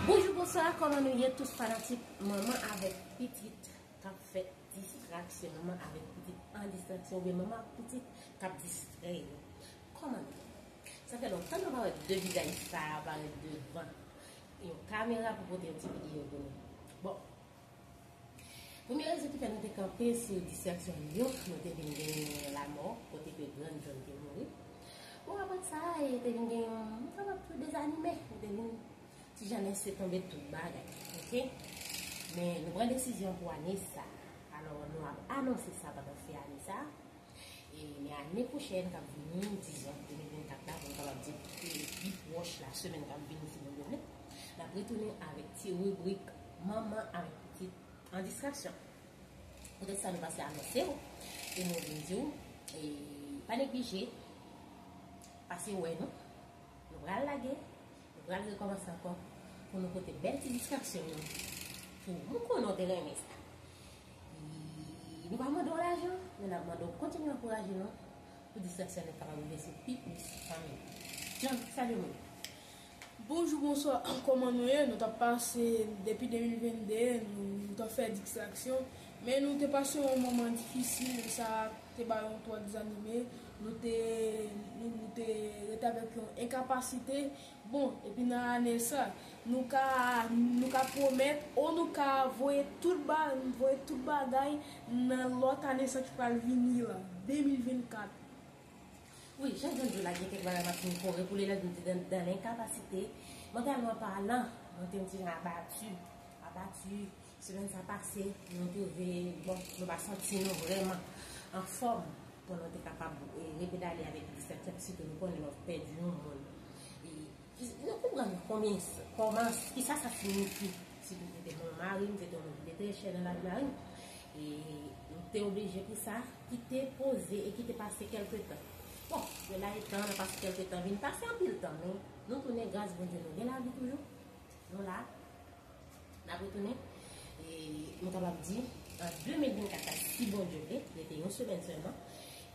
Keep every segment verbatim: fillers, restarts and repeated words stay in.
Bonjou, bonswa, kòman nou ye tout fanatik manman avèk pitit k ap fè distraksyon, manman avèk pitit an distraksyon oubyen manman ak pitit k ap distrè yo? Kòman nou ye? Sa fè lontan nou pa wè de vizaj sa parèt devan yon kamera pou pote yon ti videyo pou nou. Bon, premye rezon ki fè nou te kanpe sou distraksyon yo, nou te vin gen lanmò, kote ke Grann John te mouri. Bon, apre sa, e te vin gen yon, nou kapab di dezanime, nou te vin ti jan lese tonbe tout bagay, oke? Men nou pran desizyon pou ane sa. Alò, nou ap anonse sa pandan fen ane sa. E, men ane pwochèn k ap vini, dizon de mil vennkat la, pou nou kapab di pi, pi pwòch la, semèn k ap vini, si Bondye vle, n ap retounen avèk ti ribrik Manman avèk Pitit an distraksyon. Poutèt sa, nou pase anonse w, e nou vin di w, e pa neglije pase wè nou. Nou pral lage, nou pral rekòmanse ankò pou nou pote bèl ti distraksyon yo pou ou. Mwen konnen w te renmen sa. E nou pa mande w lajan, men n ap mande w kontinye ankouraje nou pou distraksyon nou kapab rive sou pi plis fanmi. John, salye moun. Bonjou, bonswa, kòman nou ye? Nou t ap pase depi de mil vennde, nou, nou t ap fè distraksyon, men nou te pase yon moman difisil, sa te bay yon twò dezanime, nou te, nou, nou te rete avèk yon enkapasite. Bon, epi nan ane sa, nou ka, nou ka pwomèt, o nou ka voye tout ba-, voye tout bagay nan lòt ane sa ki pral vini la, de mil vennkat. Wi, jan John di w la, gen kèk bagay m ap fin kore pou li, lè nou te dan, dan lenkapasite. Mantalman palan, nou te yon ti jan abati, abati. Semèn sa pase, nou twouve, bon, nou pa santi nou vrèman anfòm pou nou te kapab, e, repedale avèk distraksyon, sitou nou konnen nou pèdi yon moun. E, nou konprann konbyen, kòman, kisa sa siyifi. Sitou m te yon mari, m te yon moun ki te trè chè nan lavi mari m. E m te oblije pou sa, kite poze e kite pase kèlke tan. Bon, yo la etan, nan pase kèlke tan, vin pase anpil tan, men nou tounen, gras Bondye, nou gen lavi toujou. Nou la, n ap retounen. E nou kapab di, an de mil vennkat la, si Bondye vle, rete yon semèn sèlman,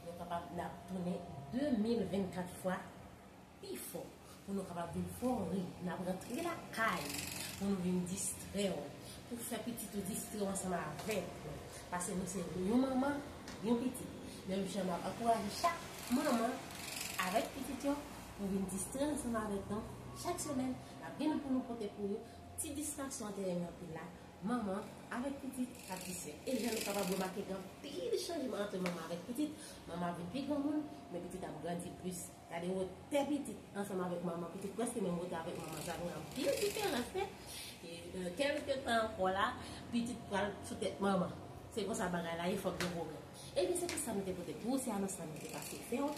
nou kapab, n ap tounen de mil vennkat fwa pi fò, pou nou kapab vin fè w ri. N ap rantre lakay pou nou vin distrè w, pou fè pitit ou distrè w ansanm avèk nou. Paske nou se yon manman, yon pitit. Menm jan n ap ankouraje chak manman avèk pitit yo pou vin distrè ansanm avèk nou chak semèn. N ap gen pou nou pote pou yo ti distraksyon an te renmen anpil la. Manman avèk pitit k ap distrè. E jan nou kapab remake gen anpil chanjman ant manman avèk pitit. Manman ap vin pi granmoun, men pitit ap grandi plis. Gade wotè pitit ansanm avèk manman. Pitit prèske menm wotè avèk manman. Sa gen anpil diferans, wi. E, e, kèlke tan ankò la, pitit pral sou tèt manman. Se konsa bagay la ye, fòk gen pwogrè. Ebyen, se tout sa nou te pote pou ou, se anons sa nou te pase fè w.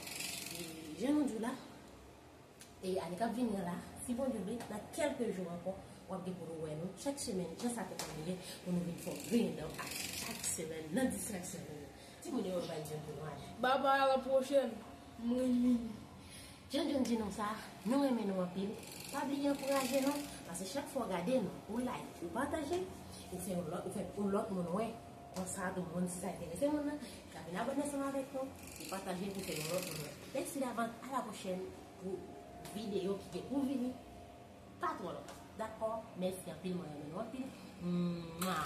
E, jan nou di w la, e ane k ap vini an la, si Bondye vle, nan kèlke jou ankò, w ap gen pou nou wè nou chak semèn, jan sa te konn ye, pou nou vin fè w griyen dan w a chak semèn nan distraksyon nou yo. Timoun yo, yo bay John pou nou ale. Babay, a la pwochèn. M renmen nou. John John di nou sa, nou renmen nou anpil. Pa bliye ankouraje nou, paske chak fwa w gade nou, ou like, ou pataje, ou fè yon lòt, ou fè yon lòt moun wè. Konsa, tou moun, si sa enterese moun nan, ka vin abòne ansanm avèk nou, e pataje pou fè yon lòt moun wè. Mèsi davans, a la pwochèn pou videyo ki gen pou vini. Pa twò lontan. Dakò? Mèsi anpil, mwen renmen nou anpil. Mwa!